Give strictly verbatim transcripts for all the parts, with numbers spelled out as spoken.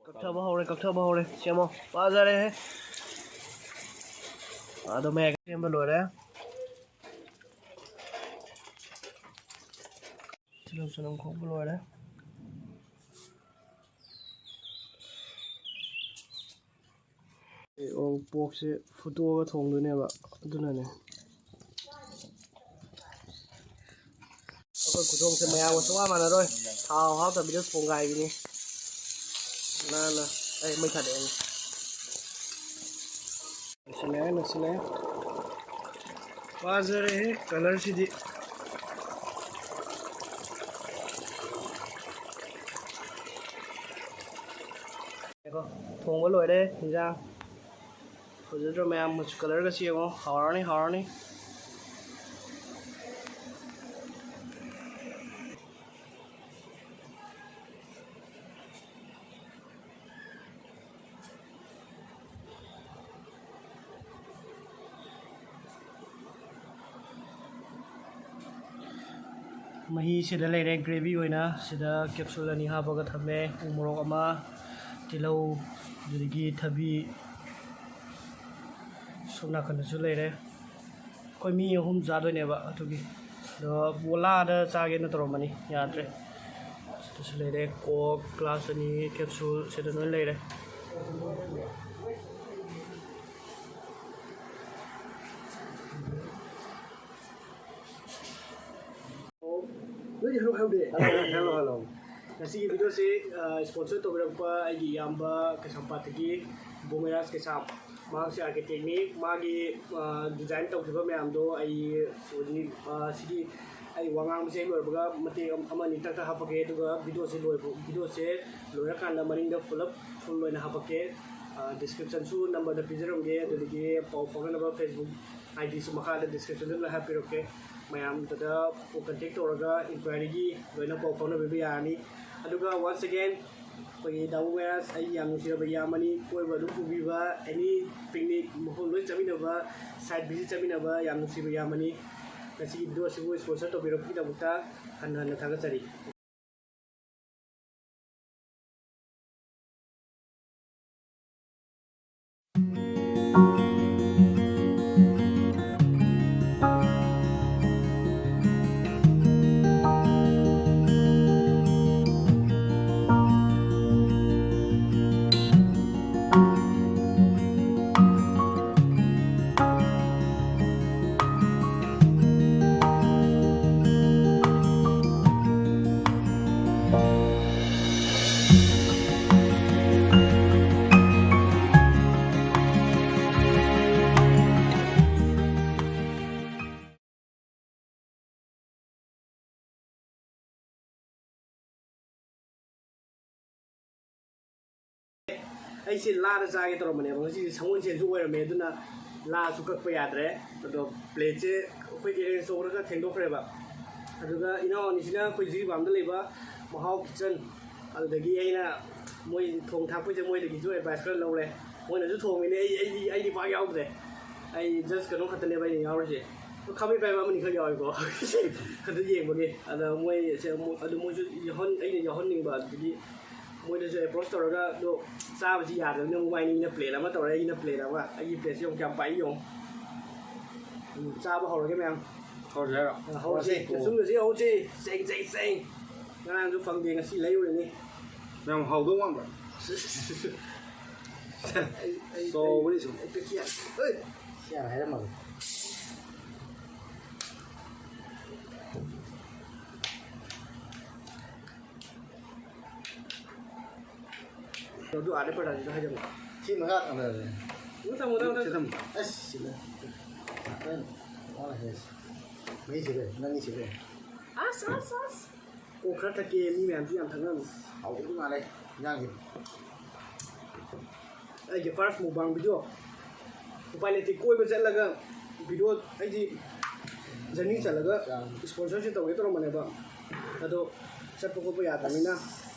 ꯀꯛꯊꯕ ꯍꯧꯔꯦ, ꯀꯛꯊꯕ ꯍꯧꯔꯦ꯫ ꯁꯦꯝꯃꯣ꯫ ꯐꯖꯔꯦꯍꯦ꯫ ꯑꯗꯣ ꯃꯌꯥꯏ ꯁꯦꯝꯕ ꯂꯣꯏꯔꯦ꯫ ꯇꯤꯜꯍꯧ ꯆꯅꯝ ꯈꯣꯛꯄ ꯂꯣꯏꯔꯦ꯫ ꯑꯣ, porkꯁꯦ ꯐꯨꯠꯇꯣꯛꯑꯒ ꯊꯣꯡꯗꯣꯏꯅꯦꯕ, ꯑꯗꯨꯅꯅꯦ꯫ ꯑꯩꯈꯣꯏ ꯈꯨꯊꯣꯡꯁꯦ ꯃꯌꯥꯝꯒ ꯁꯨꯡꯃꯥꯟ ꯃꯥꯟꯅꯔꯣꯏ꯫ ꯊꯥꯎ ꯍꯥꯞꯇꯕꯤꯗ ꯊꯣꯡꯒꯥꯏꯕꯤꯅꯤ꯫ ꯅꯥꯟꯅ꯫ ꯑꯩ ꯃꯩ ꯊꯥꯗꯣꯛꯑꯅꯤ꯫ ꯂꯣꯏꯁꯤꯜꯂꯦ, ꯂꯣꯏꯁꯤꯜꯂꯦ꯫ ꯐꯖꯔꯦꯍꯦ, colourꯁꯤꯗꯤ꯫ ꯉꯥꯏꯈꯣ, ꯊꯣꯡꯕ ꯂꯣꯏꯔꯦ ꯏꯟꯖꯥꯡ꯫ ꯐꯖꯗ꯭ꯔꯣ ꯃꯌꯥꯝ? ꯃꯆꯨ colourꯒꯁꯤ ꯌꯦꯡꯉꯣ, ꯍꯥꯎꯔꯅꯤ, ꯍꯥꯎꯔꯅꯤ꯫ ꯃꯍꯤ ꯁꯤꯗ ꯂꯩꯔꯦ, gravy ꯑꯣꯏꯅ꯫ ꯁꯤꯗ capsule ꯑꯅꯤ ꯍꯥꯞꯄꯒ ꯊꯝꯃꯦ, ꯎ ꯃꯣꯔꯣꯛ ꯑꯃ, ꯇꯤꯜꯍꯧ, ꯑꯗꯨꯗꯒꯤ ꯊꯕꯤ, ꯁꯣꯝ ꯅꯥꯀꯟꯗꯁꯨ ꯂꯩꯔꯦ꯫ ꯑꯩꯈꯣꯏ ꯃꯤ ꯑꯍꯨꯝ ꯆꯥꯗꯣꯏꯅꯦꯕ, ꯑꯗꯨꯒꯤ꯫ ꯑꯗꯣ ꯕꯣꯂꯥꯗ ꯆꯥꯒꯦꯅ ꯇꯧꯔꯝꯕꯅꯤ, ꯌꯥꯗ꯭ꯔꯦ꯫ ꯁꯤꯗꯁꯨ ꯂꯩꯔꯦ, Coke glass ꯑꯅꯤ, capsule ꯁꯤꯗ ꯂꯣꯏ ꯂꯩꯔꯦ꯫ ꯅꯣꯏꯗꯤ ꯍꯜꯂꯣ ꯍꯥꯏꯍꯧꯗꯦ꯫ Hello, hello, hello. ꯉꯁꯤꯒꯤ videoꯁꯤ, ꯑ, sponsor ꯇꯧꯕꯤꯔꯛꯄ ꯑꯩꯒꯤ ꯏꯌꯥꯝꯕ ꯀꯩꯁꯥꯝꯄꯥꯠꯇꯒꯤ ꯕꯣꯃꯦꯔꯥꯖ ꯀꯩꯁꯥꯝ, ꯃꯍꯥꯛꯁꯦ architectꯅꯤ꯫ ꯃꯥꯒꯤ, ꯑ, design ꯇꯧꯈꯤꯕ ꯃꯌꯥꯝꯗꯣ ꯑꯩ ꯍꯧꯖꯤꯛ, ꯑ, ꯁꯤꯒꯤ ꯑꯩ ꯋꯥ ꯉꯥꯡꯕꯁꯦ ꯍꯦꯛ ꯂꯣꯏꯕꯒ ꯃꯇꯦꯛ ꯑꯃ ꯑꯅꯤ ꯇꯛ ꯇꯛ ꯍꯥꯞꯄꯛꯀꯦ, ꯑꯗꯨꯒ videoꯁꯦ ꯂꯣꯏꯕ, videoꯁꯦ ꯂꯣꯏꯔꯀꯥꯟꯗ ꯃꯅꯤꯡꯗ ꯄꯨꯂꯞ full ꯑꯣꯏꯅ ꯍꯥꯞꯄꯛꯀꯦ꯫ ꯑ, descriptionꯁꯨ numberꯗ ꯄꯤꯖꯔꯝꯒꯦ, ꯑꯗꯨꯗꯒꯤ ꯄꯥꯎ ꯐꯥꯎꯅꯅꯕ Facebook IDꯁꯨ ꯃꯈꯥꯗ descriptionꯗ ꯂꯣꯏ ꯍꯥꯞꯄꯤꯔꯛꯀꯦ꯫ ꯃꯌꯥꯝꯗꯨꯗ contact ꯇꯧꯔꯒ inquiryꯒꯤ ꯂꯣꯏꯅ ꯄꯥꯎ ꯐꯥꯎꯅꯕꯤꯕ ꯌꯥꯔꯅꯤ꯫ ꯑꯗꯨꯒ once again, ꯑꯩꯈꯣꯏꯒꯤ ꯗꯥꯕꯨ ꯃꯌꯥꯁ, ꯑꯩꯒꯤ ꯌꯥꯝ ꯅꯨꯡꯁꯤꯔꯕ ꯏꯌꯥꯝꯕꯅꯤ, ꯀꯣꯏꯕ ꯑꯗꯨꯝ ꯄꯨꯕꯤꯕ, any picnic, ꯃꯐꯝ ꯂꯣꯏ ꯆꯠꯃꯤꯟꯅꯕ, site visit ꯆꯠꯃꯤꯟꯅꯕ ꯌꯥꯝ ꯅꯨꯡꯁꯤꯕ ꯏꯌꯥꯝꯕꯅꯤ꯫ ꯉꯁꯤꯒꯤ video ꯑꯁꯤꯕꯨ sponsor ꯇꯧꯕꯤꯔꯛꯄꯒꯤꯗꯃꯛꯇ ꯍꯟꯅ ꯍꯟꯅ ꯊꯥꯒꯠꯆꯔꯤ꯫ ꯑꯩꯁꯦ ꯂꯥꯗ ꯆꯥꯒꯦ ꯇꯧꯔꯝꯕꯅꯦꯕ, ꯉꯁꯤꯁꯦ ꯁꯒꯣꯜꯁꯦꯟꯁꯨ ꯑꯣꯏꯔꯝꯃꯦ, ꯑꯗꯨꯅ ꯂꯥꯁꯨ ꯀꯛꯄ ꯌꯥꯗ꯭ꯔꯦ꯫ ꯑꯗꯣ ꯄ꯭ꯂꯦꯠꯁꯦ ꯑꯩꯈꯣꯏ ꯑꯦꯔꯦꯟꯖ ꯇꯧꯕꯗ ꯈꯔ ꯊꯦꯡꯗꯣꯛꯈ꯭ꯔꯦꯕ꯫ ꯑꯗꯨꯒ ꯏꯅꯥꯎ ꯑꯅꯤꯁꯤꯅ ꯑꯩꯈꯣꯏ ꯖꯤꯔꯤꯕꯥꯝꯗ ꯂꯩꯕ ꯃꯍꯥꯎ ꯀꯤꯠꯆꯟ, ꯑꯗꯨꯗꯒꯤ ꯑꯩꯅ ꯃꯣꯏ ꯊꯣꯡ ꯊꯥꯛꯄꯩꯁꯦ ꯃꯣꯏꯗꯒꯤꯁꯨ ꯑꯦꯗꯚꯥꯏꯁ ꯈꯔ ꯂꯧꯔꯦ꯫ ꯃꯣꯏꯅꯁꯨ ꯊꯣꯡꯉꯤꯅꯦ, ꯑꯩ, ꯑꯩꯗꯤ, ꯑꯩꯗꯤ ꯄꯥꯛ ꯌꯥꯎꯗ꯭ꯔꯦ꯫ ꯑꯩ ꯖꯁ ꯀꯩꯅꯣ ꯈꯛꯇꯅꯦꯕ ꯑꯩꯅ ꯌꯥꯎꯔꯤꯁꯦ꯫ ꯈꯥꯕꯩ ꯄꯥꯏꯕ ꯑꯃꯅꯤ ꯈꯛ ꯌꯥꯎꯋꯦꯀꯣ꯫ ꯑꯗꯨ ꯌꯦꯡꯕꯒꯤ꯫ ꯑꯗ ꯃꯣꯏꯁꯦ ꯑꯃꯨꯛ, ꯑꯗꯨ ꯃꯣꯏꯁꯨ ꯌꯥꯎꯍꯟ-, ꯑꯩꯅ ꯌꯥꯎꯍꯟꯅꯤꯡꯕ, ꯑꯗꯨꯗꯒꯤ ꯃꯣꯏꯗꯁꯨ ꯑꯦꯄ꯭ꯔꯣꯁ ꯇꯧꯔꯒ, ꯑꯗꯣ ꯆꯥꯕꯁꯤ ꯌꯥꯗꯕꯅꯤꯅ ꯃꯣꯕꯥꯏꯅꯤꯅ ꯄ꯭ꯂꯦꯠ ꯑꯃ ꯇꯧꯔꯦ, ꯑꯩꯅ ꯄ꯭ꯂꯦꯠ ꯑꯃ꯫ ꯑꯩꯒꯤ ꯄ꯭ꯂꯦꯠꯁꯤ ꯌꯦꯡꯉꯨ ꯀꯌꯥꯝ ꯄꯥꯛꯏ ꯌꯦꯡꯉꯨ꯫ ꯎꯝ, ꯆꯥꯕ ꯍꯧꯔꯒꯦ ꯃꯌꯥꯝ꯫ ꯍꯧꯔꯁꯦ ꯍꯥꯏꯔꯣ? ꯑ, ꯍꯧꯔꯁꯦ꯫ ꯍꯧꯔꯁꯦ꯫ ꯀꯩꯁꯨꯝꯗꯁꯨ ꯍꯧꯁꯦ꯫ ꯆꯦꯡ, ꯆꯦꯡ, ꯆꯦꯡ꯫ ꯉꯔꯥꯡꯁꯨ ꯐꯪꯗꯦ, ꯉꯁꯤ ꯂꯩꯔꯨꯔꯅꯤ꯫ ꯃꯌꯥꯝ ꯍꯥꯎꯗꯧ ꯃꯥꯟꯕ꯭ꯔꯥ? ꯑꯩ, ꯑꯩ, ꯆꯥꯎꯕꯅꯤ ꯁꯨꯝ꯫ ꯑꯩ ꯄꯦꯛꯁꯤ ꯌꯥꯔꯦ꯫ ꯍꯣꯏ꯫ ꯁꯤ ꯍꯥꯟꯅ ꯍꯥꯏꯔꯝꯃꯒꯦ꯫ ꯑꯗꯨ ꯑꯥꯗ ꯄ꯭ꯔꯗꯛꯁꯤꯗ ꯍꯥꯏꯖꯕ꯫ ꯁꯤ ꯃꯈꯥ ꯊꯝꯃꯔꯁꯦ꯫ ꯑꯗꯨ ꯊꯝꯃꯣ, ꯊꯝꯃꯣ, ꯊꯝꯃꯣ꯫ ꯁꯤ ꯊꯝꯃꯣ꯫ ꯑꯁ, ꯁꯤꯗ꯫ ꯍꯣꯔꯦꯟ ꯋꯥꯅ ꯍꯦꯁ꯫ ꯃꯩ ꯁꯤꯗ, ꯅꯪꯒꯤ ꯁꯤꯗ꯫ ꯑꯁ, ꯑꯁ, ꯑꯁ꯫ ꯀꯣꯛ ꯈꯔ ꯊꯛꯀꯦ, ꯃꯤ ꯃꯌꯥꯝꯁꯨ ꯌꯥꯝ ꯊꯛꯅꯕꯅꯤ꯫ ꯍꯥꯎꯗꯧꯗꯤ ꯃꯥꯜꯂꯦ ꯏꯟꯖꯥꯡꯁꯦ꯫ ꯑꯩꯒꯤ ꯐꯥꯔꯁ ꯃꯨꯛꯕꯥꯡ ꯚꯤꯗꯤꯑꯣ꯫ ꯎꯄꯥꯏ ꯂꯩꯇꯦ, ꯀꯣꯏꯕ ꯆꯠꯂꯒ ꯚꯤꯗꯤꯑꯣ, ꯑꯩꯗꯤ ꯖꯔꯅꯤ ꯆꯠꯂꯒ ꯏꯁꯄꯣꯟꯁꯔꯁꯤꯞ ꯇꯧꯒꯦ ꯇꯧꯔꯝꯕꯅꯦꯕ, ꯑꯗꯣ ꯆꯠꯄ ꯈꯣꯠꯄ ꯌꯥꯗꯕꯅꯤꯅ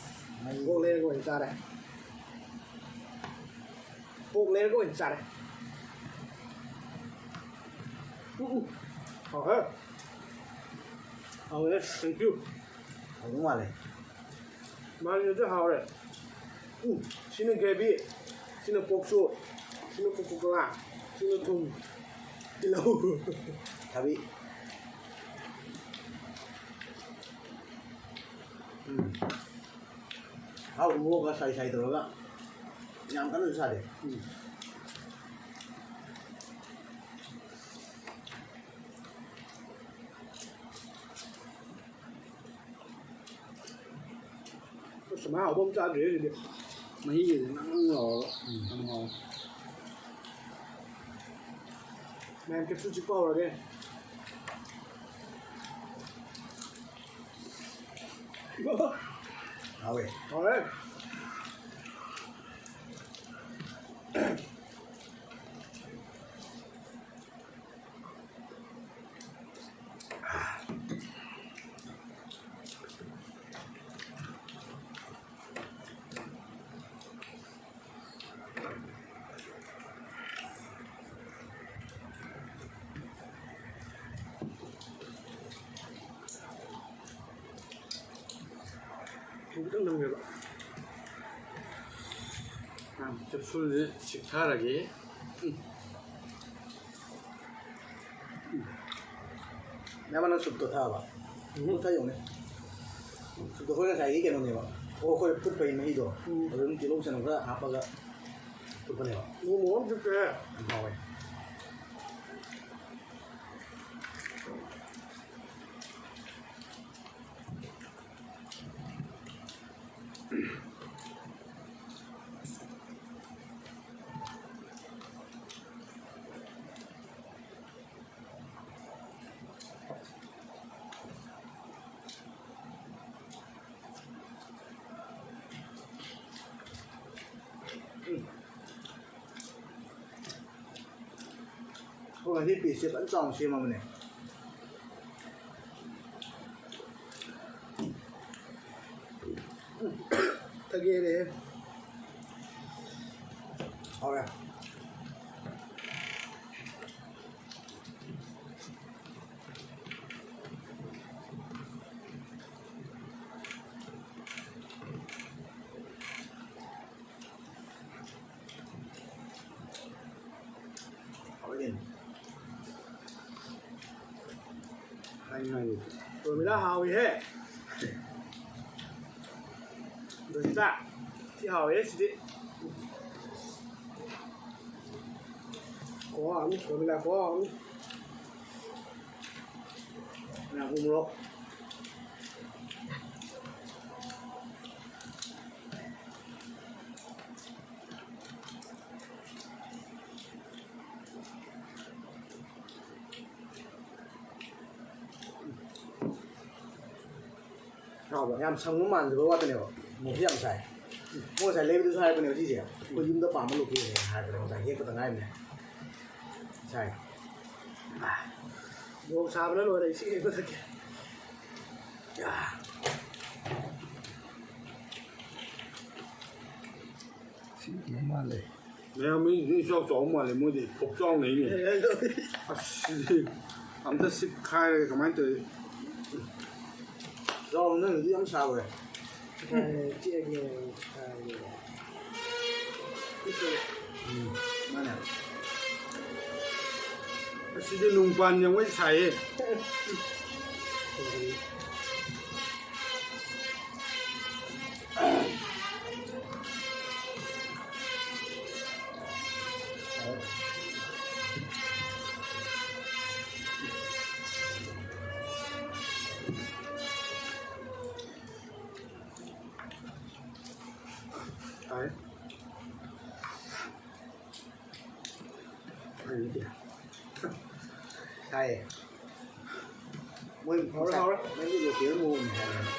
ꯃꯩ ꯀꯣꯛ ꯂꯩꯔꯒ ꯑꯣꯏꯅ ꯆꯥꯔꯦ꯫ ꯄꯣꯛ ꯂꯩꯔꯒ ꯑꯣꯏꯅ ꯆꯥꯔꯦ꯫ ꯎꯝ, ꯎꯝ꯫ ꯍꯥꯎꯔꯦ꯫ ꯍꯥꯎꯔꯦ꯫ Thank you꯫ ꯍꯥꯎꯗꯧ ꯃꯥꯜꯂꯦ꯫ ꯃꯥꯒꯤꯗꯨꯗꯤ ꯍꯥꯎꯔꯦ꯫ ꯎꯝ, ꯁꯤꯅ ꯒ꯭ꯔꯦꯚꯤ, ꯁꯤꯅ ꯄꯣꯛꯁꯨ, ꯁꯤꯅ ꯀꯣꯀꯣ ꯀꯣꯂꯥ, ꯁꯤꯅ ꯊꯨꯝ, ꯇꯤꯜꯍꯧ꯫ ꯊꯕꯤ꯫ ꯎꯝ꯫ ꯍꯥꯎ, ꯃꯣꯔꯣꯛꯀ ꯁꯥꯏ ꯁꯥꯏ ꯇꯧꯔꯒ ꯌꯥꯝ ꯀꯟꯅꯁꯨ ꯁꯥꯗꯦ꯫ ꯎꯝ꯫ ꯑꯁ, ꯁꯨꯃꯥꯏꯅ ꯍꯥꯎꯕ ꯑꯃ ꯆꯥꯗ꯭ꯔꯤ ꯑꯩꯒꯤꯗꯤ꯫ ꯃꯍꯤꯒꯤꯗꯤ ꯅꯪ ꯅꯪ ꯂꯥꯎꯔꯒ ꯎꯝ꯫ ꯌꯥꯝ ꯍꯥꯎꯋꯦ꯫ ꯃꯌꯥꯝ ꯀꯦꯞꯁꯨꯜ ꯆꯤꯛꯄ ꯍꯧꯔꯒꯦ꯫ ꯍꯥꯎꯋꯦ꯫ ꯍꯥꯎꯔꯦ꯫ ꯈꯤꯇꯪ ꯅꯝꯒꯦꯕ꯫ ꯀꯦꯞꯁꯨꯜꯁꯦ ꯁꯤꯛꯊꯔꯒꯦ꯫ ꯎꯝ꯫ ꯎꯝ꯫ ꯏꯌꯥꯝꯕ, ꯅꯪ ꯁꯨꯞꯇꯣ ꯊꯛꯑꯕ? ꯎꯝ꯫ ꯁꯨꯞ ꯊꯛ ꯌꯦꯡꯉꯨꯅꯦ꯫ ꯁꯨꯞꯇꯣ ꯑꯩꯈꯣꯏ ꯉꯁꯥꯏꯒꯤ ꯀꯩꯅꯣꯅꯦꯕ꯫ ꯑꯣ, ꯑꯩꯈꯣꯏ ꯐꯨꯠꯄꯒꯤ ꯃꯍꯤꯗꯣ꯫ ꯎꯝ꯫ ꯑꯗꯨꯝ ꯇꯤꯜꯍꯧ ꯆꯅꯝ ꯈꯔ ꯍꯥꯞꯄꯒ ꯐꯨꯠꯄꯅꯦꯕ꯫ ꯃꯣꯔꯣꯛ ꯑꯃ ꯆꯨꯞꯄꯦ꯫ ꯌꯥꯝ ꯍꯥꯎꯋꯦ꯫ ꯑꯩꯈꯣꯏ ꯉꯁꯤ ꯄꯤꯁꯁꯦ ꯐꯖꯅ ꯆꯥꯎꯅ ꯁꯦꯝꯃꯕꯅꯦ꯫ ꯊꯒꯦꯔꯦ꯫ ꯍꯥꯎꯔꯦ꯫ ꯍꯥꯎꯋꯦ ꯀꯩꯅꯣ꯫ ꯍꯥꯏꯅꯤꯡꯉꯥꯏ ꯂꯩꯇꯦ꯫ ꯔꯣꯃꯤꯂꯥ ꯍꯥꯎꯋꯤꯍꯦ꯫ ꯔꯣꯃꯤꯂꯥ ꯊꯤ ꯍꯥꯎꯋꯦ ꯁꯤꯗꯤ꯫ ꯈꯨꯍꯥꯎ ꯑꯃꯅꯤ, ꯔꯣꯃꯤꯂꯥ ꯈꯨꯍꯥꯎ ꯑꯃꯅꯤ꯫ ꯃꯌꯥꯝ ꯎ ꯃꯣꯔꯣꯛ꯫ ꯍꯥꯎꯕ꯫ ꯌꯥꯝ ꯁꯪꯕ ꯃꯥꯟꯗꯕ ꯋꯥꯇꯅꯦꯕ꯫ ꯃꯣꯔꯣꯛꯁꯨ ꯌꯥꯝ ꯁꯥꯏ꯫ ꯃꯣꯏ ꯉꯁꯥꯏ ꯂꯩꯕꯗꯨꯁꯨ ꯍꯥꯏꯔꯛꯄꯅꯦꯕ ꯁꯤꯁꯦ꯫ ꯑꯩꯈꯣꯏ ꯌꯨꯝꯗ ꯄꯥꯟꯕ ꯂꯣꯀꯦꯜꯅꯦ ꯍꯥꯏꯔꯛꯄꯅꯦ ꯉꯁꯥꯏ꯫ ꯍꯦꯛꯄꯗ ꯉꯥꯏꯔꯤꯕꯅꯦ꯫ ꯁꯥꯏ꯫ ꯃꯣꯔꯣꯛ ꯁꯥꯕꯅ ꯂꯣꯏꯔꯦ, ꯏꯁꯤꯡ ꯍꯦꯛꯄ ꯊꯛꯀꯦ꯫ ꯌꯥ꯫ ꯁꯤ ꯃꯃꯥ ꯂꯩ꯫ ꯃꯌꯥꯝ ꯃꯤ, ꯃꯤ ꯏꯆꯥꯎ ꯆꯥꯎꯕ ꯃꯥꯜꯂꯦ, ꯃꯣꯏꯗꯤ ꯄꯣꯞꯆꯥꯎꯅꯩꯅꯦ꯫ ꯑꯁ, ꯁꯤꯗꯤ ꯑꯝꯇ ꯁꯤꯠꯈꯥꯏꯔꯒ ꯀꯃꯥꯏꯅ ꯇꯧꯋꯤ? ꯆꯥꯎ, ꯅꯪꯒꯤꯗꯤ ꯌꯥꯝ ꯁꯥꯈ꯭ꯔꯦ꯫ ꯆꯤꯛꯑꯒꯦ꯫ ꯎꯝ, ꯃꯥꯅꯦ꯫ ꯑꯁꯤꯗꯤ ꯅꯨꯡꯄꯥꯟ ꯌꯥꯝ ꯂꯣꯏ ꯁꯥꯏꯌꯦ꯫ ꯇꯥꯏ꯫ ꯇꯥꯏꯌꯦ꯫ ꯃꯣꯏ ꯍꯧꯔꯦ, ꯍꯧꯔꯦ꯫ ꯃꯣꯏꯒꯤ local ꯃꯑꯣꯡꯅꯦ ꯍꯥꯏꯕꯅꯦ꯫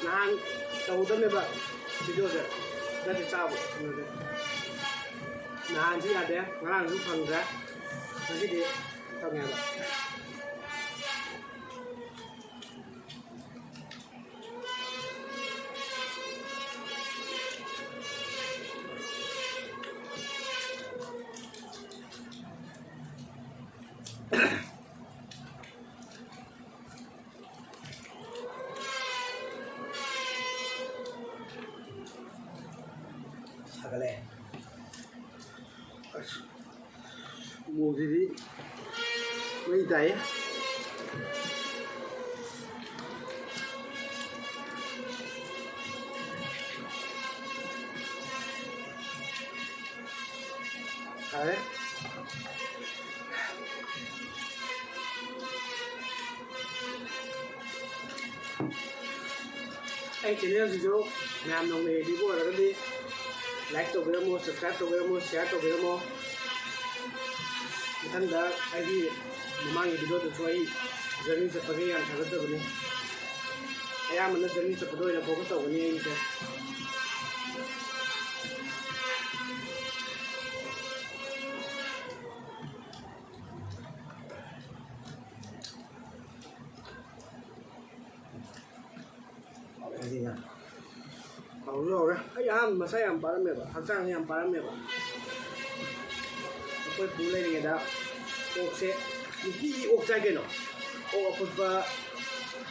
ꯅꯍꯥꯟ ꯇꯧꯒꯗꯕꯅꯦꯕ videoꯁꯦ, ꯅꯠꯇꯦ ꯆꯥꯕ꯫ ꯅꯍꯥꯟꯁꯨ ꯌꯥꯗꯦ, ꯉꯔꯥꯡꯁꯨ ꯐꯪꯗ꯭ꯔꯦ, ꯉꯁꯤꯗꯤ ꯐꯪꯉꯦꯕ꯫ ꯁꯥꯒꯠꯂꯛꯑꯦ꯫ ꯑꯁ, ꯃꯣꯔꯣꯛꯁꯤꯗꯤ ꯃꯩ ꯇꯥꯏꯌꯦ꯫ ꯇꯥꯔꯦ꯫ ꯑꯩ channelꯁꯤꯁꯨ ꯃꯌꯥꯝ ꯅꯧꯅ ꯌꯦꯡꯕꯤꯕ ꯑꯣꯏꯔꯒꯗꯤ like ꯇꯧꯕꯤꯔꯝꯃꯣ, subscribe ꯇꯧꯕꯤꯔꯝꯃꯣ, share ꯇꯧꯕꯤꯔꯝꯃꯣ꯫ ꯃꯊꯪꯗ ꯑꯩꯒꯤ ꯃꯃꯥꯡꯒꯤ videoꯗꯁꯨ ꯑꯩ journey ꯆꯠꯄꯒꯤ ꯌꯥꯝ ꯊꯥꯒꯠꯆꯕꯅꯤ꯫ ꯑꯌꯥꯝꯕꯅ journey ꯆꯠꯄꯗ ꯑꯣꯏꯅ focus ꯇꯧꯒꯅꯤ ꯑꯩꯒꯤꯁꯦ꯫ ꯍꯥꯎꯔꯦ ꯁꯤꯅ꯫ ꯍꯥꯎꯁꯨ ꯍꯥꯎꯔꯦ꯫ ꯑꯩ ꯑꯍꯥꯟꯕ ꯃꯁꯥ ꯌꯥꯝ ꯄꯥꯔꯝꯃꯦꯕ, ꯍꯛꯆꯥꯡꯁꯦ ꯌꯥꯝ ꯄꯥꯔꯝꯃꯦꯕ꯫ ꯑꯩꯈꯣꯏ ꯄꯨ ꯂꯩꯔꯤꯉꯩꯗ ꯑꯣꯛꯁꯦ ꯅꯨꯡꯇꯤꯒꯤ ꯑꯣꯛ ꯆꯥꯏ ꯀꯩꯅꯣ꯫ ꯑꯣꯛ ꯑꯐꯨꯠꯄ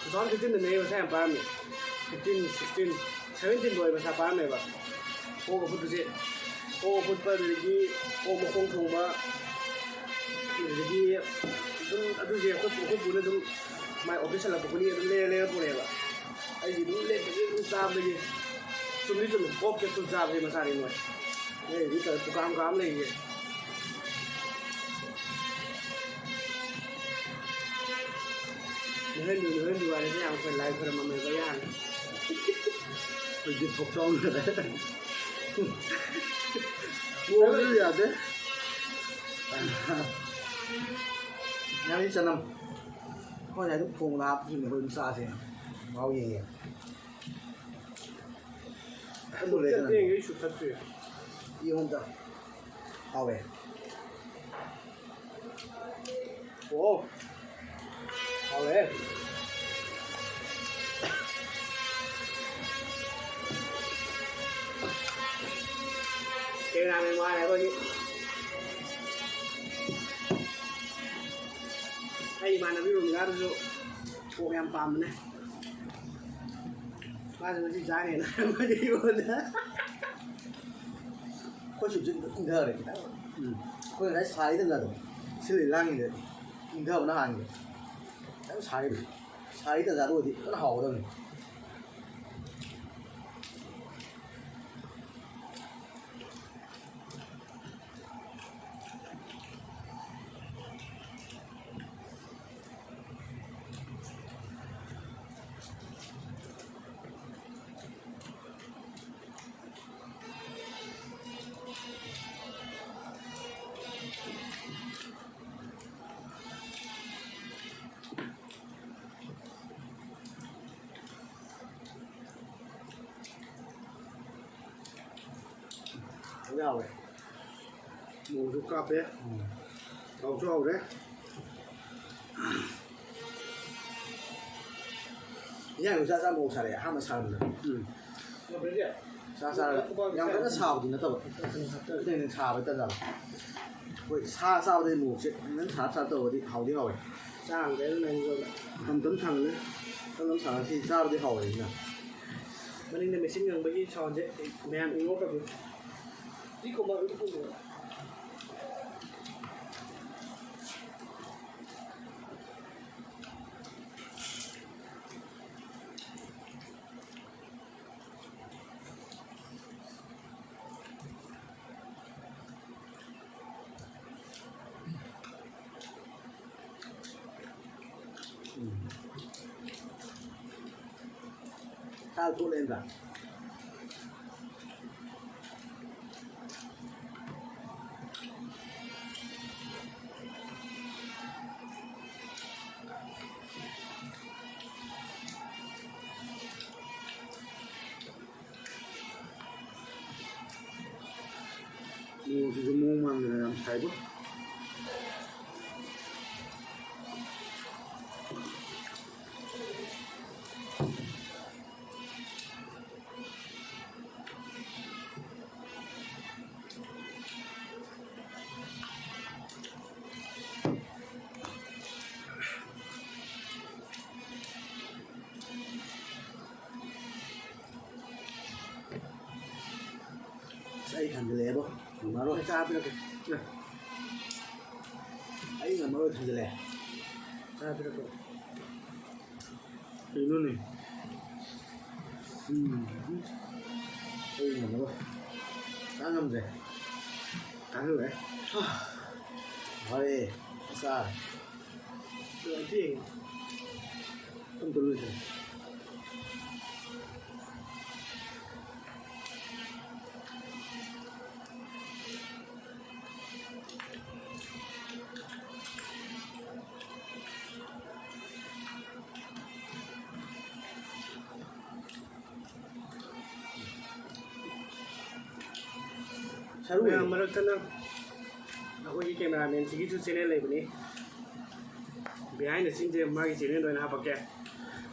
two thousand fifteenꯗꯅꯦ ꯃꯁꯥ ꯌꯥꯝ ꯄꯥꯔꯝꯃꯤ꯫ Fifteen, sixteen꯫ ꯁꯚꯦꯟꯇꯤꯟ ꯕꯣꯏ ꯃꯁꯥ ꯄꯥꯔꯝꯃꯦꯕ꯫ ꯑꯣꯛ ꯑꯐꯨꯠꯄꯁꯦ, ꯑꯣꯛ ꯑꯐꯨꯠꯄ, ꯑꯗꯨꯗꯒꯤ ꯑꯣꯛ ꯃꯈꯣꯡ ꯊꯣꯡꯕ, ꯑꯗꯨꯗꯒꯤ ꯑꯗꯨꯝ ꯑꯗꯨꯁꯦ ꯑꯩꯈꯣꯏ, ꯑꯩꯈꯣꯏ ꯄꯨꯅ ꯑꯗꯨꯝ ꯃꯥꯏ ꯑꯣꯐꯤꯁ ꯍꯜꯂꯛꯄ ꯈꯨꯗꯤꯡꯒꯤ ꯑꯗꯨꯝ ꯂꯩꯔ ꯂꯩꯔ ꯄꯨꯔꯛꯑꯦꯕ꯫ ꯑꯩꯁꯦ ꯑꯗꯨꯝ ꯂꯦꯞꯇꯕꯤ ꯑꯗꯨꯝ ꯆꯥꯕꯗꯒꯤ, ꯆꯨꯝꯗꯤ ꯆꯨꯝꯃꯦ, ꯑꯣꯛ ꯀꯦꯞꯁꯨꯜ ꯆꯥꯕꯁꯦ ꯃꯁꯥꯅꯤ ꯅꯣꯏ꯫ ꯑꯩ ꯍꯧꯖꯤꯛ ꯄꯨꯀꯥꯝ ꯀꯥꯝ ꯂꯩꯔꯤꯁꯦ꯫ ꯅꯣꯏꯍꯟꯕꯤꯌꯨ, ꯅꯣꯏꯍꯟꯕꯤꯌꯨ ꯍꯥꯏꯔꯁꯦ ꯌꯥꯝ ꯐꯩ, ꯂꯥꯏ ꯈꯣꯏꯔꯝꯃꯝꯃꯦꯕ ꯌꯥꯔꯦ꯫ ꯑꯩꯈꯣꯏꯗꯤ ꯊꯣꯛꯆꯥꯎꯅꯔꯦ꯫ ꯃꯑꯣꯡꯁꯨ ꯌꯥꯗꯦ꯫ ꯉꯥꯔꯤ ꯆꯅꯝ꯫ ꯑꯩꯈꯣꯏꯅ ꯑꯗꯨꯝ ꯊꯣꯡꯅ ꯍꯥꯞꯄꯁꯤꯅꯦ, ꯑꯩꯈꯣꯏ ꯑꯗꯨꯝ ꯆꯥꯁꯦ꯫ ꯃꯍꯥꯎ ꯌꯦꯡꯒꯦ꯫ ꯑꯗꯨ ꯂꯩꯗꯅ꯫ ꯆꯠꯇꯦ, ꯑꯩꯁꯨ ꯊꯛꯇ꯭ꯔꯤ꯫ ꯌꯦꯡꯉꯣ ꯑꯝꯇ꯫ ꯍꯥꯎꯋꯦ꯫ ꯑꯣ꯫ ꯍꯥꯎꯋꯦ꯫ ꯀꯦꯃꯦꯔꯥꯃꯦꯟ ꯋꯥꯔꯦ ꯑꯩꯈꯣꯏꯒꯤ꯫ ꯑꯩ ꯏꯃꯥꯟꯅꯕꯤ ꯔꯣꯃꯤꯂꯥꯗꯨꯁꯨ ꯑꯣꯛ ꯌꯥꯝ ꯄꯥꯝꯕꯅꯦ꯫ ꯃꯥꯁꯨ ꯉꯁꯤ ꯆꯥꯅꯦꯅ ꯍꯥꯏꯔꯝꯕꯅꯦ ꯑꯩꯉꯣꯟꯗ꯫ ꯑꯩꯈꯣꯏ ꯁꯤꯕꯨꯁꯨ ꯏꯪꯊꯔꯦ ꯈꯤꯇꯪ꯫ ꯎꯝ꯫ ꯑꯩꯈꯣꯏ ꯉꯁꯥꯏ ꯁꯥꯔꯤ ꯇꯟꯖꯥꯗꯣ, ꯁꯤꯜꯂꯤ ꯂꯥꯡꯉꯤꯗ ꯏꯪꯊꯕꯅ ꯍꯥꯟꯒꯦ꯫ ꯈꯤꯇꯪ ꯁꯥꯔꯤ, ꯁꯥꯔꯤ ꯇꯟꯖꯥꯗꯣ ꯑꯣꯏꯗꯤ ꯐꯖꯅ ꯍꯥꯎꯒꯗꯕꯅꯤ꯫ ꯌꯥꯎꯔꯦ꯫ ꯃꯣꯔꯣꯛꯁꯨ ꯀꯥꯞꯄꯦ꯫ ꯎꯝ꯫ ꯍꯥꯎꯁꯨ ꯍꯥꯎꯔꯦ꯫ ꯏꯟꯖꯥꯡ ꯆꯥ ꯆꯥ ꯃꯣꯔꯣꯛ ꯁꯥꯔꯛꯑꯦ, ꯑꯍꯥꯟꯕ ꯁꯥꯔꯝꯕꯗ꯫ ꯎꯝ꯫ ꯆꯥ ꯆꯥꯔꯒ ꯌꯥꯝ ꯀꯟꯅ ꯁꯥꯕꯗꯤ ꯅꯠꯇꯕ꯫ ꯈꯤꯇꯪ ꯈꯤꯇꯪ ꯁꯥꯕ ꯍꯥꯏꯇꯥꯔꯦ꯫ ꯍꯣꯏ, ꯁꯥ ꯆꯥꯕꯗꯗꯤ ꯃꯣꯔꯣꯛꯁꯦ ꯈꯤꯇꯪ ꯁꯥꯔꯞ ꯁꯥꯔꯞ ꯇꯧꯔꯗꯤ ꯍꯥꯎꯗꯤ ꯍꯥꯎꯋꯦ꯫ ꯆꯥꯔꯝꯒꯦ ꯑꯗꯨꯝ ꯑꯩꯉꯣꯟꯗ꯫ ꯃꯇꯝ ꯃꯇꯝ ꯊꯥꯡꯒꯠꯂꯦ꯫ ꯃꯇꯝ ꯃꯇꯝ ꯁꯥꯡꯅ ꯁꯤ ꯆꯥꯕꯗꯤ ꯍꯥꯎꯋꯦ ꯑꯩꯅ꯫ ꯃꯅꯤꯡꯗ ꯃꯦꯆꯤꯟ ꯉꯪꯕꯒꯤ ꯁꯥꯎꯟꯁꯦ ꯃꯌꯥꯝ ꯏꯒꯅꯣꯔ ꯇꯧꯕꯤꯌꯨ꯫ E ꯀꯣꯃ, E ꯀꯣꯃ꯫ ꯎꯝ꯫ ꯁꯥ ꯊꯣꯛꯂꯛꯑꯦꯗ꯫ ꯅꯣꯡꯁꯤꯁꯨ ꯃꯑꯣꯡ ꯃꯥꯟꯗꯅ ꯌꯥꯝ ꯁꯥꯏꯕꯣ꯫ ꯑꯁ, ꯑꯩ ꯊꯥꯡꯖꯜꯂꯛꯑꯦꯕꯣ꯫ ꯉꯝꯃꯔꯣꯏ꯫ ꯆꯥ ꯄꯤꯔꯛꯀꯦ꯫ ꯑꯩ ꯉꯝꯃꯔꯣꯏ, ꯊꯥꯡꯖꯜꯂꯛꯑꯦ꯫ ꯆꯥ ꯄꯤꯔꯛꯀꯦ꯫ ꯀꯩꯅꯣꯅꯦ? ꯎꯝ꯫ ꯑꯩ ꯉꯝꯃꯔꯣꯏ꯫ ꯆꯥ ꯉꯝꯗ꯭ꯔꯦ꯫ ꯆꯥꯁꯤꯜꯂꯦ꯫ ꯐꯔꯦ꯫ ꯆꯥ꯫ ꯑꯝꯇ ꯂꯣꯏꯁꯤꯜꯂꯨ꯫ ꯁꯔꯨ ꯃꯌꯥꯝ ꯃꯔꯛꯇꯅ ꯑꯩꯈꯣꯏꯒꯤ cameraman ꯁꯤꯒꯤꯁꯨ channel ꯂꯩꯕꯅꯤ꯫ Behind the scene ꯁꯦ ꯃꯥꯒꯤ channel ꯗ ꯑꯣꯏꯅ ꯍꯥꯞꯄꯛꯀꯦ꯫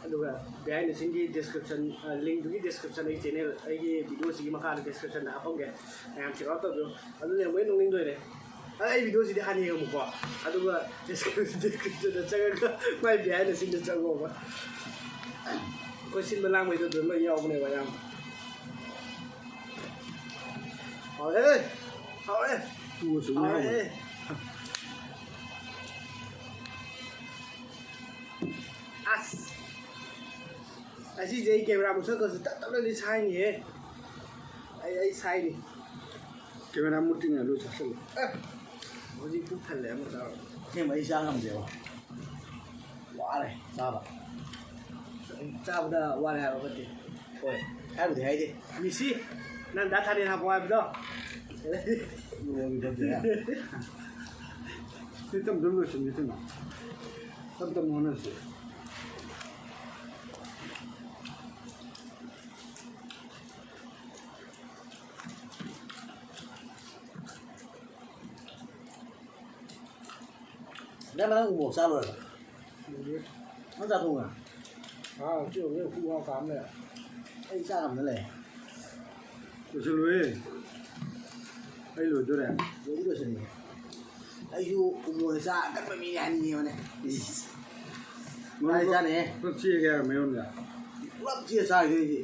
ꯑꯗꯨꯒ behind the scene ꯒꯤ description, ꯑ, link ꯇꯨꯒꯤ description ꯑꯩ channel, ꯑꯩꯒꯤ video ꯁꯤꯒꯤ ꯃꯈꯥꯗ description ꯗ ꯍꯥꯞꯄꯝꯒꯦ꯫ ꯃꯌꯥꯝ check out ꯇꯧꯕꯤꯌꯨ꯫ ꯑꯗꯨꯅ ꯌꯥꯝ ꯂꯣꯏ ꯅꯣꯛꯅꯤꯡꯗꯣꯏꯅꯦ꯫ ꯑ, ꯑꯩ video ꯁꯤꯗꯤ ꯍꯥꯟꯅ ꯌꯦꯡꯉꯝꯃꯨꯀꯣ꯫ ꯑꯗꯨꯒ description, description ꯗ ꯆꯪꯉꯒ ꯃꯥꯏ behind the scene ꯗ ꯆꯪꯉꯣꯕ꯫ ꯁꯤꯟꯕ ꯂꯥꯡꯕꯩꯗꯣ ꯑꯗꯨ ꯂꯣꯏ ꯌꯥꯎꯕꯅꯦꯕ ꯑꯌꯥꯝꯕ꯫ ꯍꯥꯎꯔꯦ! ꯍꯥꯎꯔꯦ! ꯇꯨꯁꯨ ꯍꯥꯎꯔꯦ! ꯌꯥꯎꯕꯅꯦ꯫ ꯑꯁ! ꯑꯁꯤꯁꯦ ꯑꯩ ꯀꯦꯃꯦꯔꯥ ꯃꯨꯠꯊꯠꯈ꯭ꯔꯁꯨ ꯇꯞ ꯇꯞꯅꯗꯤ ꯁꯥꯏꯅꯤꯍꯦ꯫ ꯑꯩ, ꯑꯩ ꯁꯥꯏꯅꯤ꯫ ꯀꯦꯃꯦꯔꯥ ꯃꯨꯠꯇ꯭ꯔꯤꯉꯩ ꯂꯣꯏ ꯆꯥꯁꯜꯂꯨ꯫ ꯑꯦ! ꯍꯧꯖꯤꯛ ꯄꯨꯛ ꯊꯜꯂꯦ ꯑꯃ ꯆꯥꯔꯣ꯫ ꯑꯁꯦꯡꯕ ꯑꯩ ꯆꯥ ꯉꯝꯗꯦꯕ꯫ ꯋꯥꯔꯦ ꯆꯥꯕ꯫ ꯆꯥꯕꯗ ꯋꯥꯔꯦ ꯍꯥꯏꯕ ꯐꯠꯇꯦ꯫ ꯍꯣꯏ, ꯍꯥꯏꯕꯨꯗꯤ ꯍꯥꯏꯗꯦ꯫ ꯃꯤꯁꯤ, ꯅꯪ ꯗꯥ ꯊꯥꯅꯦꯟ ꯍꯥꯞꯄꯣ ꯍꯥꯏꯕꯗꯣ? ꯂꯣꯏꯔꯦ꯫ ꯁꯤ ꯇꯞ ꯇꯞꯅ ꯂꯣꯏꯁꯤꯟꯒꯦ ꯀꯩꯅꯣ꯫ ꯇꯞ ꯇꯞꯅ ꯍꯣꯠꯅꯁꯤ꯫ ꯅꯪ ꯅꯪ ꯎꯃꯣꯔꯣꯛ ꯆꯥ ꯂꯣꯏꯔꯕ? ꯂꯣꯏꯔꯦ꯫ ꯅꯪ ꯆꯥꯊꯣꯛꯎꯔꯥ? ꯑꯥ, ꯁꯤ ꯌꯦꯡꯉꯨꯅꯦ, ꯈꯨ ꯋꯥ ꯀꯥꯝ ꯂꯩꯔꯦ꯫ ꯑꯩ ꯆꯥ ꯉꯝꯗ ꯂꯩꯔꯦ꯫ ꯂꯣꯏꯁꯤꯜꯂꯨꯍꯦ꯫ ꯑꯩ ꯂꯣꯏꯗꯣꯔꯦ꯫ ꯂꯣꯏꯗꯤ ꯂꯣꯏꯁꯤꯟꯒꯦ꯫ ꯑꯩꯁꯨ ꯎꯃꯣꯔꯣꯛ ꯆꯥ ꯑꯀꯟꯕ ꯃꯤꯅꯦ ꯍꯥꯏꯅꯤꯡꯉꯦꯕꯅꯦ꯫ ꯃꯔꯨ ꯆꯥꯗꯤ ꯆꯥꯅꯤꯍꯦ꯫ ꯄꯨꯂꯞ ꯆꯤꯛꯑꯒꯦ ꯍꯥꯏꯔꯣ ꯃꯌꯣꯟꯗ? ꯄꯨꯂꯞ ꯆꯤꯛꯑ ꯆꯥꯈꯤꯗꯣꯏꯅꯦ ꯑꯩꯗꯤ꯫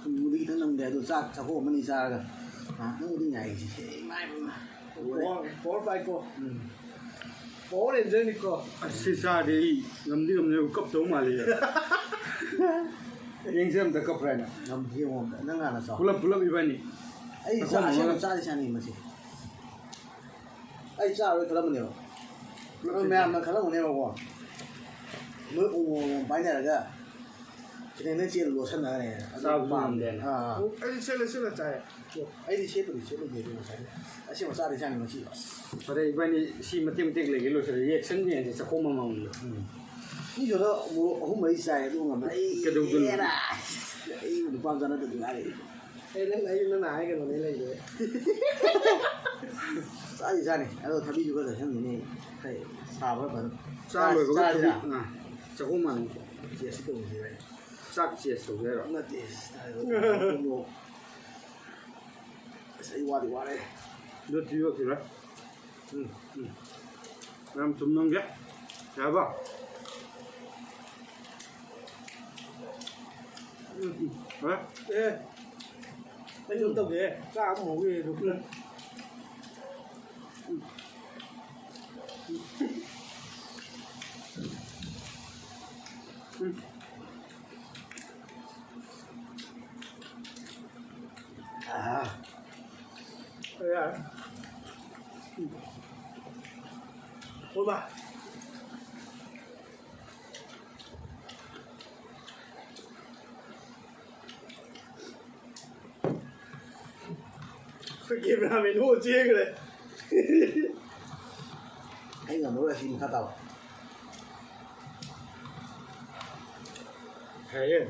ꯎꯃꯣꯔꯣꯛꯇꯤ ꯈꯤꯇꯪ ꯅꯝꯒꯦ, ꯑꯗꯣ ꯆꯥꯛ ꯆꯥꯛꯈꯣꯝ ꯑꯃꯅꯤ ꯆꯥꯔꯒ ꯉꯥꯏꯍꯥꯛꯇꯪꯕꯨꯗꯤ ꯉꯥꯏꯈꯤꯁꯤ꯫ ꯏꯃꯥꯏ ꯄꯦꯝꯃ꯫ ꯄꯋꯥꯔ, ꯄꯋꯥꯔ ꯄꯥꯏꯀꯣ꯫ ꯎꯝ꯫ ꯄꯋꯥꯔ ꯔꯦꯟꯖꯔꯅꯤꯀꯣ꯫ ꯑꯁ, ꯁꯤ ꯆꯥꯔꯗꯤ ꯑꯩ ꯉꯝꯗꯤ ꯉꯝꯅꯦꯕ, ꯀꯞꯇꯧ ꯃꯥꯜꯂꯦ꯫ ꯌꯦꯡꯁꯦ ꯑꯝꯇ ꯀꯞꯄ꯭ꯔꯥ ꯍꯥꯏꯅ꯫ ꯉꯝꯗꯤ ꯌꯦꯡꯉꯣ ꯑꯝꯇ꯫ ꯅꯪ ꯍꯥꯟꯅ ꯆꯥꯎ꯫ ꯄꯨꯂꯞ, ꯄꯨꯂꯞ ꯏꯕꯥꯅꯤ꯫ ꯑꯩ ꯆꯥ-, ꯆꯥꯛꯈꯣꯝ ꯑꯃꯒ꯫ ꯑꯁꯦꯡꯕ ꯆꯥꯗꯤ ꯆꯥꯅꯤꯡꯉꯤ ꯃꯁꯤ꯫ ꯑꯩ ꯆꯥꯔꯣꯏ ꯈꯜꯂꯝꯕꯅꯦꯕ꯫ ꯄꯨꯂꯞ ꯃꯌꯥꯝꯅ ꯈꯜꯂꯝꯒꯅꯦꯕꯀꯣ꯫ ꯅꯣꯏ ꯎꯃꯣꯔꯣꯛ ꯑꯃꯃꯝ ꯄꯥꯏꯅꯔꯒ ꯈꯤꯇꯪ ꯅꯪ ꯆꯦꯜꯂ ꯂꯣꯠꯁꯟꯅꯈ꯭ꯔꯦ꯫ ꯑꯗꯨ ꯆꯥꯕꯁꯨ ꯄꯥꯝꯗꯦ꯫ ꯉꯝꯗꯦꯅ꯫ ꯑꯥ꯫ ꯑꯣ, ꯑꯩꯗꯤ ꯁꯦꯠꯂ ꯁꯦꯠꯂ ꯆꯥꯏ꯫ ꯑꯩꯗꯤ ꯁꯦꯠꯄꯨꯗꯤ ꯁꯦꯠꯂꯨꯗꯦ ꯑꯗꯨ ꯉꯁꯥꯏꯗꯤ꯫ ꯑꯁꯦꯡꯕ ꯆꯥꯗꯤ ꯆꯥꯅꯤꯡꯉꯤ ꯉꯁꯤ꯫ ꯐꯔꯦ, ꯏꯕꯥꯅꯤ ꯁꯤ ꯃꯇꯦꯛ ꯃꯇꯦꯛ ꯂꯩꯒꯦ ꯂꯣꯏꯁꯤꯜꯂꯦ꯫ ꯔꯤꯌꯦꯛꯁꯟ ꯌꯦꯡꯁꯦ ꯆꯥꯛꯈꯣꯝ ꯑꯃꯃꯝꯗ꯫ ꯎꯝ꯫ ꯃꯤ ꯁꯣꯝꯗ ꯎꯃꯣꯔꯣꯛ ꯑꯍꯨꯝ ꯃꯔꯤ ꯆꯥꯏ ꯑꯗꯨ ꯉꯝꯃꯦ꯫ ꯑꯩ ꯀꯩꯗꯧꯗꯣꯏꯅꯣ? ꯑꯦꯔꯥ! ꯑꯩ ꯅꯨꯄꯥ ꯃꯆꯥ ꯅꯠꯇ꯭ꯔꯗꯤ ꯉꯥꯏꯔꯦ꯫ ꯑꯩ ꯅꯪ, ꯑꯩ ꯅꯪꯅ ꯍꯥꯏꯒꯅꯨꯅꯦ ꯂꯩꯔꯦ꯫ ꯆꯥꯗꯤ ꯆꯥꯅꯤ꯫ ꯑꯗꯣ ꯊꯕꯤꯁꯨ ꯈꯔ ꯆꯥꯁꯤꯟꯈꯤꯅꯤ꯫ ꯈꯔ ꯁꯥꯕ꯭ꯔꯥ ꯐꯖꯅ꯫ ꯆꯥ ꯂꯣꯏꯕꯒ ꯆꯥꯁꯤꯔꯥ? ꯊꯕꯤ, ꯑꯥ, ꯆꯥꯛꯈꯣꯝ ꯃꯥꯟꯅꯕ꯫ ꯆꯦꯁ ꯇꯧꯁꯤꯔꯥ? ꯆꯥꯛ ꯆꯦꯁ ꯇꯧꯁꯦ ꯍꯥꯏꯔꯣ? ꯅꯠꯇꯦ, ꯁꯤꯗ ꯍꯥꯏꯔꯣ꯫ ꯑꯁ, ꯑꯩ ꯋꯥꯗꯤ ꯋꯥꯔꯦ꯫ ꯑꯗꯨ ꯊꯤꯌꯣ, ꯊꯤꯔꯣ꯫ ꯎꯝ, ꯎꯝ꯫ ꯌꯥꯝ ꯆꯨꯝꯅꯝꯒꯦ꯫ ꯌꯥꯔꯕ? ꯎꯝ, ꯎꯝ. ꯍꯣꯏ꯫ ꯑꯦ, ꯑꯩ ꯁꯨꯝ ꯇꯧꯒꯦ꯫ ꯆꯥꯛ ꯑꯃ ꯍꯧꯒꯦ ꯑꯗꯨ꯫ ꯎꯝ. ꯎꯝ. ꯑꯥ. ꯌꯥꯔꯦ꯫ ꯎꯝ. ꯍꯣꯏ, ꯕꯥ꯫ ꯑꯩꯈꯣꯏ cameraman ꯍꯣ ꯆꯦꯟꯈ꯭ꯔꯦ꯫ ꯑꯩ ꯉꯝꯃꯔꯣꯏ, ꯑꯁꯤ ꯃꯈꯥ ꯇꯥꯕ꯫ ꯐꯔꯦ꯫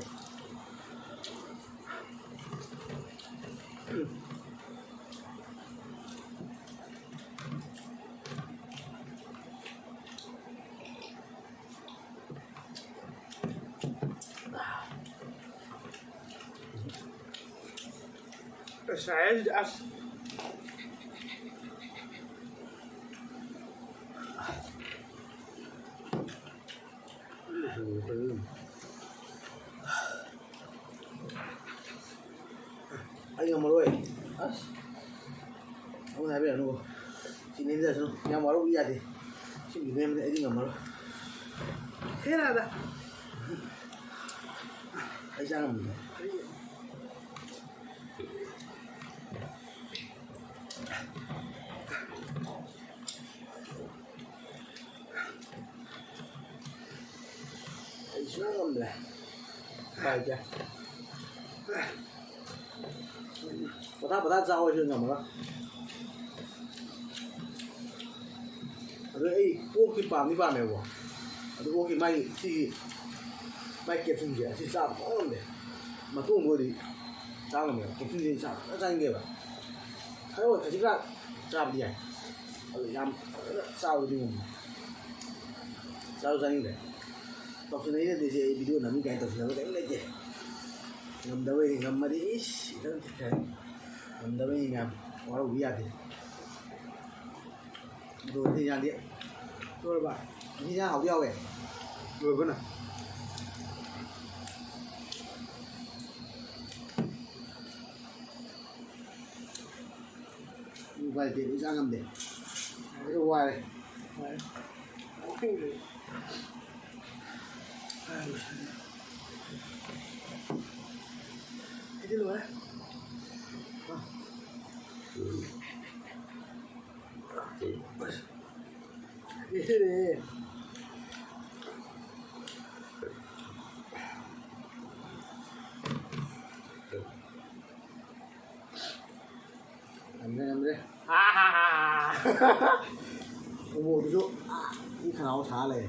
ꯑꯁ, ꯁꯥꯏ ꯍꯥꯏꯁꯤꯗꯤ, ꯑꯁ꯫ ꯑꯩ ꯉꯝꯃꯔꯣꯏ꯫ ꯑꯁ꯫ ꯑꯃꯨꯛ ꯍꯥꯏꯕꯤꯔꯛꯑꯅꯨꯀꯣ꯫ ꯁꯤ ꯅꯦꯝꯖꯔꯁꯅꯨ꯫ ꯌꯥꯝ ꯋꯥꯔꯧꯕꯤ ꯌꯥꯗꯦ꯫ ꯁꯤ ꯅꯦꯝꯕꯗꯤ ꯑꯩꯗꯤ ꯉꯝꯃꯔꯣꯏ꯫ ꯍꯦꯔꯥꯗ꯫ ꯑꯩ ꯆꯥ ꯉꯝꯃꯣꯏ꯫ ꯑꯩ ꯁꯨꯡꯉꯝ ꯉꯝꯗ꯭ꯔꯦ꯫ ꯎꯄꯥꯏ ꯂꯩꯇꯦ꯫ ꯄꯣꯊꯥ ꯄꯣꯊꯥ ꯆꯥꯎ, ꯑꯩꯁꯨ ꯉꯝꯃꯔꯣꯏ꯫ ꯑꯗꯨ ꯑꯩ ꯑꯣꯛꯇꯤ ꯄꯥꯝꯗꯤ ꯄꯥꯝꯃꯦꯕꯀꯣ꯫ ꯑꯗꯨ ꯑꯣꯛꯀꯤ ꯃꯥꯒꯤ ꯁꯤꯒꯤ ꯃꯥꯏ ꯀꯦꯞꯁꯨꯜꯁꯦ ꯑꯁꯤ ꯆꯥꯕ ꯁꯨꯡꯉꯝ ꯉꯝꯗꯦ꯫ ꯃꯇꯣꯡꯗꯣ ꯑꯣꯏꯗꯤ ꯆꯥ ꯉꯝꯃꯦꯕ꯫ ꯀꯦꯞꯁꯨꯜꯁꯦ ꯑꯩ ꯆꯥ ꯐꯖꯅ ꯆꯥꯅꯤꯡꯗꯦꯕ꯫ ꯈꯔ ꯑꯣꯏ ꯈꯖꯤꯛ ꯈꯔ ꯆꯥꯕꯗꯤ ꯌꯥꯏ꯫ ꯑꯗꯨ ꯌꯥꯝ ꯐꯖꯅ ꯆꯥꯕꯗꯤ ꯉꯝꯗꯦ꯫ ꯆꯥꯁꯨ ꯆꯥꯅꯤꯡꯗ꯭ꯔꯦ꯫ ꯇꯧꯁꯤꯟꯅꯩ ꯅꯠꯇꯦ ꯁꯤ, ꯑꯩ video ꯅꯝꯃꯤ ꯀꯥꯏꯅ ꯇꯧꯁꯤꯟꯅꯕ ꯀꯔꯤꯝ ꯂꯩꯇꯦ꯫ ꯉꯝꯗꯕꯩꯅꯤ, ꯉꯝꯃꯗꯤ ꯏꯁ ꯏꯊꯟ ꯆꯠꯈ꯭ꯔꯅꯤ꯫ ꯉꯝꯗꯕꯩꯅꯤ ꯃꯌꯥꯝ, ꯋꯥꯔꯧꯕꯤ ꯌꯥꯗꯦ꯫ ꯑꯗꯣ ꯉꯁꯤ ꯏꯟꯖꯥꯡꯗꯤ ꯂꯣꯏꯔꯕ? ꯉꯁꯤ ꯏꯟꯖꯥꯡ ꯍꯥꯎꯗꯤ ꯍꯥꯎꯋꯦ꯫ ꯂꯣꯏꯕꯅ꯫ ꯅꯨꯡꯉꯥꯏꯇꯦ, ꯏꯆꯥ ꯉꯝꯗꯦ꯫ ꯑꯩ ꯋꯥꯔꯦ꯫ ꯁꯤꯗꯤ ꯂꯣꯏꯔꯦ꯫ ꯁꯤꯗꯤ꯫ ꯉꯝꯗ꯭ꯔꯦ, ꯉꯝꯗ꯭ꯔꯦ꯫ ꯎꯃꯣꯔꯣꯛꯇꯨꯁꯨ ꯃꯤ ꯈꯅꯥꯎ ꯁꯥ ꯂꯩ꯫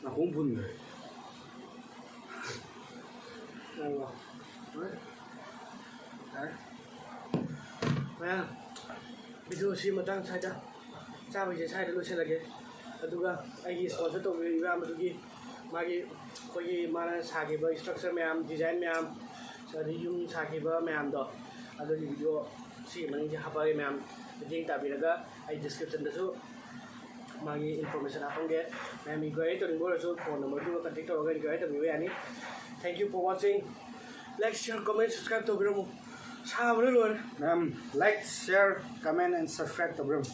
ꯅꯥꯀꯣꯡ ꯐꯨꯟꯈ꯭ꯔꯦ꯫ ꯌꯥꯔꯕꯣ? ꯍꯣꯏ꯫ ꯌꯥꯔꯦ꯫ ꯃꯌꯥꯝ, video ꯁꯤ ꯃꯇꯥꯡ ꯁ꯭ꯋꯥꯏꯗ, ꯆꯥꯕꯒꯤꯁꯦ ꯁ꯭ꯋꯥꯏꯗ ꯂꯣꯏꯁꯤꯜꯂꯒꯦ꯫ ꯑꯗꯨꯒ ꯑꯩꯒꯤ sponsor ꯇꯧꯕꯤꯔꯤꯕ ꯏꯌꯥꯝꯕꯗꯨꯒꯤ, ꯃꯥꯒꯤ, ꯑꯩꯈꯣꯏꯒꯤ ꯃꯥꯅ ꯁꯥꯈꯤꯕ structure ꯃꯌꯥꯝ, design ꯃꯌꯥꯝ, ꯑꯗꯩ ꯌꯨꯝ ꯁꯥꯈꯤꯕ ꯃꯌꯥꯝꯗꯣ, ꯑꯗꯨꯒꯤ video ꯁꯤꯒꯤ ꯃꯅꯤꯡꯁꯦ ꯍꯥꯞꯄꯛꯑꯒꯦ ꯃꯌꯥꯝ, ꯃꯇꯦꯡ ꯇꯥꯕꯤꯔꯒ ꯑꯩ description ꯗꯁꯨ ꯃꯥꯒꯤ information ꯍꯥꯞꯄꯝꯒꯦ꯫ ꯃꯌꯥꯝ inquiry ꯇꯧꯅꯤꯡꯕ ꯑꯣꯏꯔꯁꯨ phone number ꯗꯨꯒ contact ꯇꯧꯔꯒ inquiry ꯇꯧꯕꯤꯕ ꯌꯥꯅꯤ꯫ Thank you for watching. Like, share, comment, subscribe ꯇꯧꯕꯤꯔꯝꯃꯨ꯫ ꯁꯥꯕꯅ ꯂꯣꯏꯔꯦ꯫ ꯃꯌꯥꯝ, like, share, comment and subscribe ꯇꯧꯕꯤꯔꯝꯃꯨ꯫